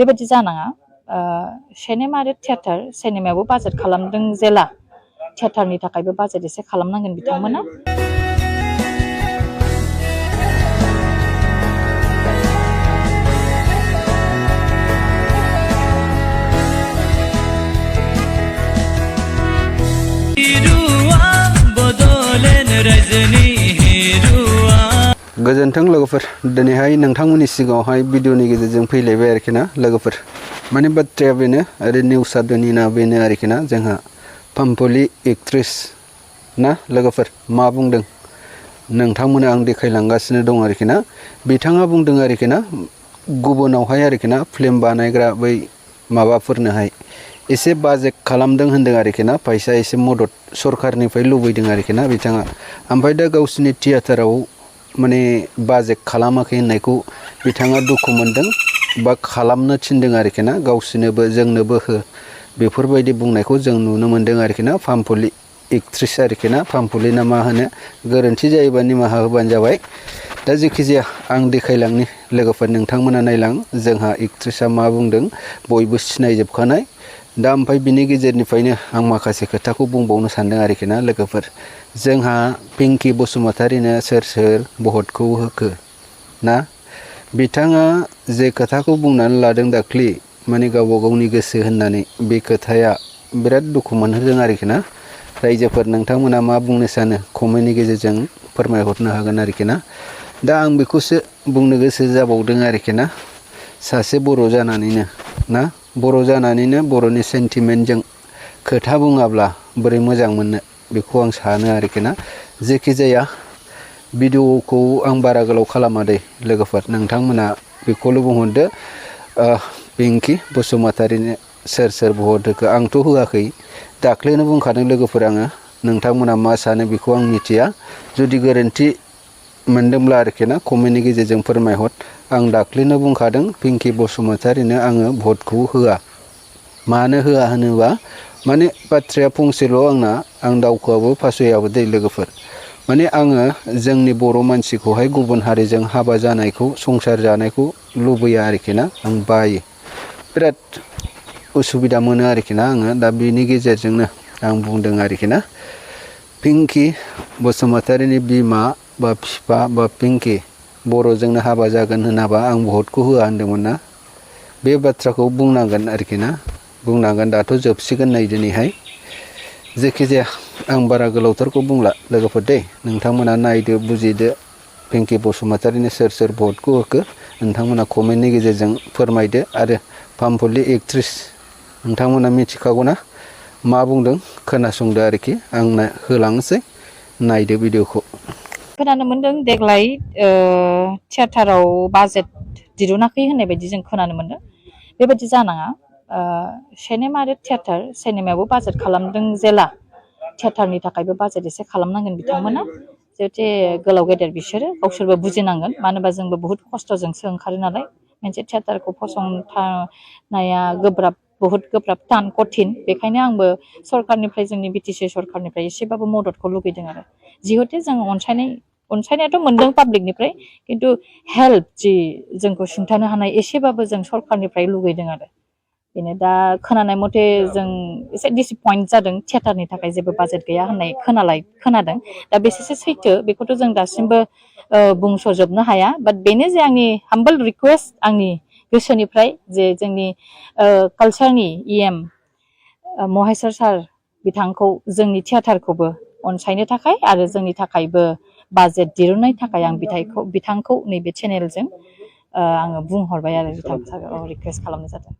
बेबायदि जानाङा सिनेमा आरो थियेटार सिनेमायावबो बाजेट खालामदों जेला थियेटारनि थाखायबो बाजेट एसे खालामनांगोन बिथांमोना गोजोन्थों लोगोफोर दिनैहाय नोंथांमोननि सिगाङावहाय भिडिअनि गेजेरजों फैलायबाय आरोखि ना लोगोफोर माने बाथ्राया बेनो आरो निउसआ दिनैना बेनो आरोखि ना जोंहा पामपलि एक्ट्रेस ना लोगोफोर मा बुंदों नोंथांमोना आं देखायलांगासिनो दं आरोखि ना बिथाङा बुंदों आरोखि ना गुबुनावहाय आरोखि ना फिल्म बानायग्रा बै माबाफोरनोहाय एसे बाजेट खालामदों होनदों आरोखि ना फैसा एसे मदद सरखारनिफ्राय लुबैदों आरोखि ना बिथाङा ओमफ्राय दा गावसिनि थियेटाराव माने बाजेट खालामाखै होननायखौ बिथाङा दुखु मोनदों बा खालामनो थिनदों आरोखि ना गावसिनोबो जोंनोबो हो बेफोरबायदि बुंनायखौ जों नुनो मोनदों आरोखि ना पामपलि एक्ट्रेस आरोखि ना पामपलि ना मा होनो गोरोन्थि जायोबा निमाहा होबानो जाबाय दा जेखिजाया आं देखायलांनि लोगोफोर नोंथांमोना नायलां जोंहा एक्ट्रेसा मा बुंदों बयबो सिनायजोबखानाय दा ओमफ्राय बिनि गेजेरनिफ्रायनो आं माखासे खोथाखौ बुंबावनो सानदों आरोखि ना लोगोफोर जोंहा पिंकि बसुमतारिनो सोर सोर भटखौ होखो ना बिथाङा जे खोथाखौ बुंनानै लादों दाख्लि माने गावबा गावनि गोसो होननानै बे खोथाया बिराद दुखु मोनहोदों आरोखि ना रायजोफोर नोंथांमोना मा बुंनो सानो कमेन्टनि गेजेरजों फोरमायहरनो हागोन आरोखि ना दा आं बेखौसो बुंनो गोसो जाबावदों आरोखि ना सासे बर' जानानैनो ना बर' जानानैनो बर'नि सेन्टिमेन्टजों खोथा बुङाब्ला बोरै मोजां मोननो बेखौ आं सानो आरोखि ना जेखि जाया भिडिअखौ आं बारा गोलाव खालामा दे लोगोफोर नोंथांमोना बेखौल' बुंहरदो पिंकि बसुमतारिनो सोर सोर भट होखो आंथ' होआखै दाख्लैनो बुंखादों लोगोफोर आङो नोंथांमोना मा सानो बेखौ आं मिथिया जुदि गोरोन्थि मोनदोंब्ला आरोखि ना कमेन्टनि गेजेरजों फोरमायहर आं दाख्लैनो बुंखादों पिंकि बसुमतारिनो आङो भटखौ होआ मानो होआ होनोबा माने बाथ्राया फंसेल' आंना आं दावखोआबो फासयआबो दै लोगोफोर माने आङो जोंनि बर' मानसिखौहाय गुबुन हारिजों हाबा जानायखौ संसार जानायखौ लुबैया आरोखि ना आं बायो बिराद उसुबिदा मोनो आरोखि ना आङो दा बेनि गेजेरजोंनो आं बुंदों आरोखि ना पिंकि बसुमतारिनि बिमा बा बिफा बा पिंकि बर'जोंनो हाबा जागोन होनाबा आं भटखौ होआ होनदोंमोन ना बे बाथ्राखौ बुंनांगोन आरोखि ना बुंनांगोन दाथ' जोबसिगोन नै दिनैहाय जेखिजाया आं बारा गोलावथारखौ बुंला लोगोफोर दे नोंथांमोना नायदो बुजिदो पिंकि बसुमतारिनो सोर सोर भटखौ होखो नोंथांमोना कमेन्टनि गेजेरजों फोरमायदो आरो पामपलि एक्ट्रेस नोंथांमोना मिथिखागौ ना मा बुंदों खोनासंदो आरोखि आं होलांनोसै नायदो भिडिअखौ खोनानो मोनदों देग्लाय थियेटाराव बाजेट दिरुनाखै होननाय बायदि जों खोनानो मोनदों बेबायदि जानाङा सिनेमा आरो थियेटार सिनेमायावबो बाजेट खालामदों जेला थियेटारनि थाखायबो बाजेट एसे खालामनांगोन बिथांमोना जिहेतु गोलाव गेदेर बिसोरो गावसोरबो बुजिनांगोन मानो होनबा जोंबो बुहुत खस्थ'जोंसो ओंखारो नालाय मोनसे थियेटारखौ फसंथानाया गोब्राब बुहुत गोब्राब थान कठिन बेखायनो आंबो सरकारनिफ्राय जोंनि बिटिसि सरकारनिफ्राय एसेबाबो मददखौ लुबैदों आरो जिहेतु जों अनसायनायाथ' मोनदों पाब्लिकनिफ्राय खिन्थु हेल्प जि जोंखौ सुंथानो हानाय एसेबाबो जों सरकारनिफ्राय लुगैदों आरो बेनो दा खोनानाय मथे जों एसे डिसएपइन्ट जादों थियेटारनि थाखाय जेबो बाजेट गैया होननाय खोनादों दा बेसेसो सैथो बेखौथ' जों दासिमबो बुंस'जोबनो हाया बाट बेनो जे आंनि हाम्बल रिकुवेस्ट आंनि गोसोनिफ्राय जे जोंनि कालचारनि इएम महेस्वर सार बिथांखौ जोंनि थियेटारखौबो अनसायनो थाखाय आरो जोंनि थाखायबो बाजेट दिरुननायनि थाखाय आं बिथांखौ नैबे चेनेलजों आङो बुंहरबाय आरो बिथांखौ रिकुवेस्ट खालामनाय जादों